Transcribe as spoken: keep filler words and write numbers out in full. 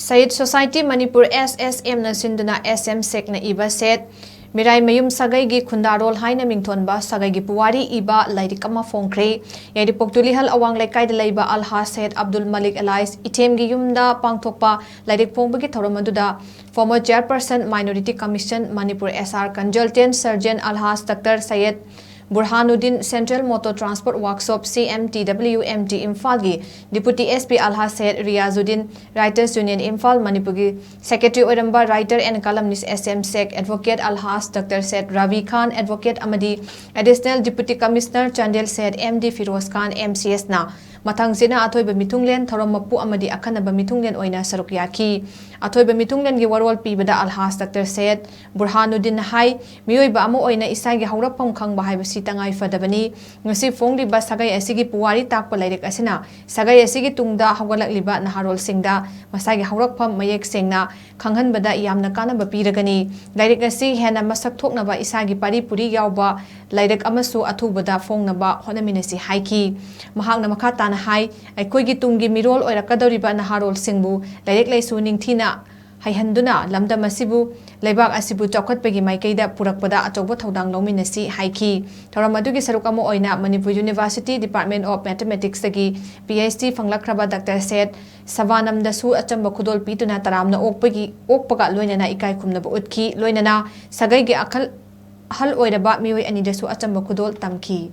Sayed Society Manipur S S M ꯅ ꯁꯤꯟꯗꯨꯅ S M ꯁꯦꯛꯅ ꯏꯕ ꯁꯦꯠ ꯃꯤꯔꯥꯏ ꯃꯌꯨꯝ ꯁꯥꯒꯩꯒꯤ ꯈꯨꯟꯗꯥꯔꯣꯜ ꯍꯥꯏꯅ ꯃꯤꯡꯊꯣꯟꯕ ꯁꯥꯒꯩꯒꯤ ꯄꯨꯋꯥꯔꯤ ꯏꯕ ꯂꯥꯏꯔꯤꯛ ꯑꯃ ꯐꯣꯡꯈ꯭ꯔꯦ꯫ ꯌꯥꯏꯔꯤꯄꯣꯛ ꯇꯨꯂꯤꯍꯜ ꯑꯋꯥꯡ ꯂꯩꯀꯥꯏꯗ ꯂꯩꯕ ꯑꯜꯍꯥꯖ ꯁꯦꯠ ꯑꯕꯗꯨꯜ ꯃꯂꯤꯛ ꯑꯂꯥꯏꯁ ꯏꯊꯦꯝꯒꯤ ꯌꯨꯝꯗ ꯄꯥꯡꯊꯣꯛꯄ ꯂꯥꯏꯔꯤꯛ ꯐꯣꯡꯕꯒꯤ ꯊꯧꯔꯝ ꯑꯗꯨꯗ former chairperson Minority Commission Manipur S R consultant surgeon Alhaj Doctor Sayed Burhanuddin, Central Motor Transport Workshop C M T W M T ꯏꯝꯐꯥꯜꯒꯤ Deputy S P Alhaj Sayed Riyazuddin, Writers Union Imphal ꯃꯅꯤꯄꯨꯔꯒꯤ secretary ꯑꯣꯏꯔꯝꯕ writer and columnist S M Sek, advocate Alhaj Doctor Sayed Ravi Khan, advocate ꯑꯃꯗꯤ Additional Deputy Commissioner Chandel Sayed M D Firoz Khan M C S ꯅ ꯃꯊꯪꯁꯤꯅ ꯑꯊꯣꯏꯕ ꯃꯤꯊꯨꯡꯂꯦꯟ ꯊꯧꯔꯝ ꯃꯄꯨ ꯑꯃꯗꯤ ꯑꯈꯟꯅꯕ ꯃꯤꯊꯨꯡꯂꯦꯟ ꯑꯣꯏꯅ ꯁꯔꯨꯛ ꯌꯥꯈꯤ꯫ ꯑꯊꯣꯏꯕ ꯃꯤꯊꯨꯡꯂꯦꯟꯒꯤ ꯋꯥꯔꯣꯜ ꯄꯤꯕꯗ ꯑꯜꯍꯥꯖ ꯗꯥꯛꯇꯔ ꯁꯌꯦꯗ ꯕꯨꯔꯍꯥꯅꯨꯗꯤꯟꯅ ꯍꯥꯏ, ꯃꯤꯑꯣꯏꯕ ꯑꯃ ꯑꯣꯏꯅ ꯏꯁꯥꯒꯤ ꯍꯧꯔꯛꯐꯝ ꯈꯪꯕ ꯍꯥꯏꯕꯁꯤ ꯇꯉꯥꯏ ꯐꯗꯕꯅꯤ꯫ ꯉꯁꯤ ꯐꯣꯡꯂꯤꯕ ꯁꯥꯒꯩ ꯑꯁꯤꯒꯤ ꯄꯨꯋꯥꯔꯤ ꯇꯥꯛꯄ ꯂꯥꯏꯔꯤꯛ ꯑꯁꯤꯅ ꯁꯥꯒꯩ ꯑꯁꯤꯒꯤ ꯇꯨꯡꯗ ꯍꯧꯒꯠꯂꯛꯂꯤꯕ ꯅꯍꯥꯔꯣꯜꯁꯤꯡꯗ ꯃꯁꯥꯒꯤ ꯍꯧꯔꯛꯐꯝ ꯃꯌꯦꯛ ꯁꯦꯡꯅ ꯈꯪꯍꯟꯕꯗ ꯌꯥꯝꯅ ꯀꯥꯟꯅꯕ ꯄꯤꯔꯒꯅꯤ꯫ ꯂꯥꯏꯔꯤꯛ ꯑꯁꯤ ꯍꯦꯟꯅ ꯃꯁꯛ ꯊꯣꯛꯅꯕ ꯏꯁꯥꯒꯤ ꯄꯥꯔꯤ ꯄꯨꯔꯤ ꯌꯥꯎꯕ ꯂꯥꯏꯔꯤꯛ ꯑꯃꯁꯨ ꯑꯊꯨꯕꯗ ꯐꯣꯡꯅꯕ ꯍꯣꯠꯅꯃꯤꯟꯅꯁꯤ ꯍꯥꯏꯈꯤ꯫ ꯃꯍꯥꯛꯅ ꯃꯈꯥ ꯇꯥꯅ ꯍꯥꯏ, ꯑꯩꯈꯣꯏꯒꯤ ꯇꯨꯡꯒꯤ ꯃꯤꯔꯣꯜ ꯑꯣꯏꯔꯛꯀꯗꯧꯔꯤꯕ ꯅꯍꯥꯔꯣꯜꯁꯤꯡꯕꯨ ꯂꯥꯏꯔꯤꯛ ꯂꯥꯏꯁꯨ ꯅꯤꯡꯊꯤꯅ ꯍꯩꯍꯟꯗꯨꯅ ꯂꯝꯗꯝ ꯑꯁꯤꯕꯨ, ꯂꯩꯕꯥꯛ ꯑꯁꯤꯕꯨ ꯆꯥꯎꯈꯠꯄꯒꯤ ꯃꯥꯏꯀꯩꯗ ꯄꯨꯔꯛꯄꯗ ꯑꯆꯧꯕ ꯊꯧꯗꯥꯡ ꯂꯧꯃꯤꯟꯅꯁꯤ ꯍꯥꯏꯈꯤ꯫ ꯊꯧꯔꯝ ꯑꯗꯨꯒꯤ ꯁꯔꯨꯛ ꯑꯃ ꯑꯣꯏꯅ ꯃꯅꯤꯄꯨꯔ University Department of Mathematicsꯇꯒꯤ P H D ꯐꯪꯂꯛꯈ꯭ꯔꯕ ꯗꯥꯛꯇꯔ ꯁꯦꯠ ꯁꯕꯥꯅꯝꯗꯁꯨ ꯑꯆꯝꯕ ꯈꯨꯗꯣꯜ ꯄꯤꯗꯨꯅ ꯇꯔꯥꯝꯅ ꯑꯣꯛꯄꯒꯤ, ꯑꯣꯛꯄꯒ ꯂꯣꯏꯅꯅ ꯏꯀꯥꯏ ꯈꯨꯝꯅꯕ ꯎꯠꯈꯤ꯫ ꯂꯣꯏꯅꯅ ꯁꯥꯒꯩꯒꯤ ꯑꯈꯜ, ꯑꯍꯜ ꯑꯣꯏꯔꯕ ꯃꯤꯑꯣꯏ ꯑꯅꯤꯗꯁꯨ ꯑꯆꯝꯕ ꯈꯨꯗꯣꯜ ꯇꯝꯈꯤ꯫